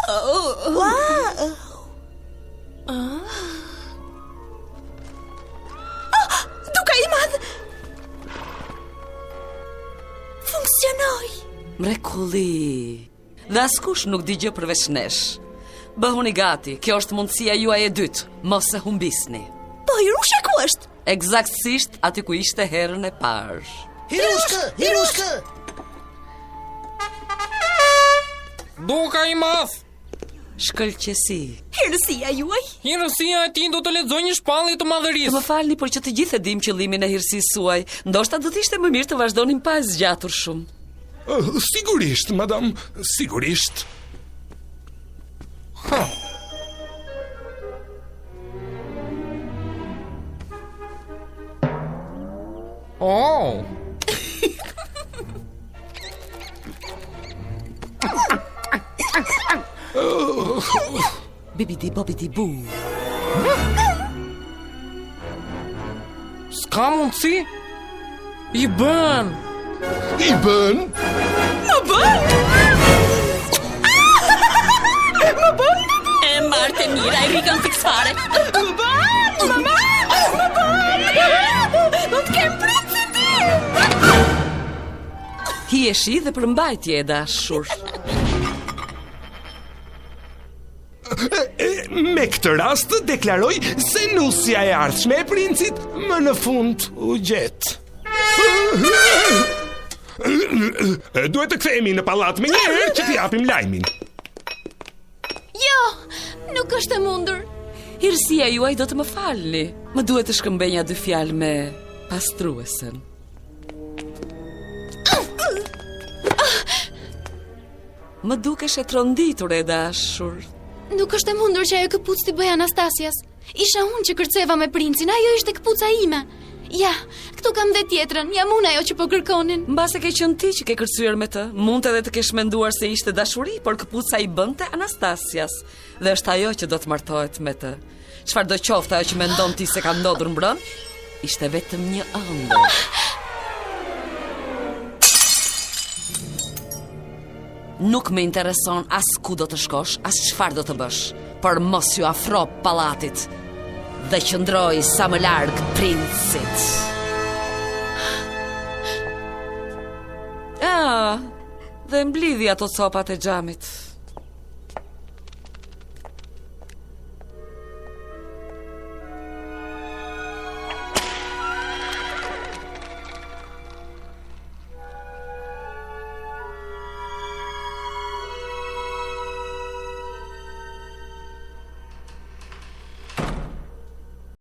Wow! Ah. Ah, duka i madh! Funksionoi! Mrekulli! Dhe askush nuk di gjë përveç nesh. Bëhuni gati, kjo është mundësia juaj e dytë, mos e humbisni. Po, Hirusha ku është? Ekzaktësisht aty ku ishte herën e parë. Hirushkë, Hirushkë! Duka i madh! Shkëlqesi. Hirësia juaj? Hirësia e tij do të lexojë një shpallje të madhërisë. Të më falni, por që të gjithë e dimë qëllimin e hirësisë suaj. Ndoshta do të ishte më mirë të vazhdonim pa e zgjatur shumë. Uh, sigurisht, madam, sigurisht. Ha. Oh. Bibidi bobidi bu. S'ka mundësi? I bën! I bën? Më bën! Më bën! E marrtë e mira, e rikën fiks fare. Më bën! Më bën! Më bën! Do të kem princin tim! Hijeshi dhe përmbajtje e dashur. Me këtë rast deklaroj se nusja e ardhshme e princit më në fund u gjet. Duhet të kthehemi në pallat menjëherë që t'i japim lajmin. Jo, nuk është e mundur. Hirësia juaj do të më falni. Më duhet të shkëmbej nja dy fjalë me pastruesen. Më dukesh e tronditur e dashur. Nuk është e mundur që ajo këpucë t'i bëhej Anastasias. Isha unë që kërceva me princin, ajo ishte këpuca ime. Ja, këtu kam dhe tjetrën, jam unë ajo që po kërkonin. Mbase ke qenë ti që ke kërcyer me të, mund edhe të kesh menduar se ishte dashuri, por këpuca i bënte Anastasias dhe është ajo që do të martohet me të. Çfarëdo qoftë ajo që mendon ti se ka ndodhur mbrëmë, ishte vetëm një ëndërr. Nuk më intereson as ku do të shkosh, as çfarë do të bësh, por mos iu afro pallatit dhe qëndroi sa më larg princit. Ah, dhe mblidhi ato copat e xhamit.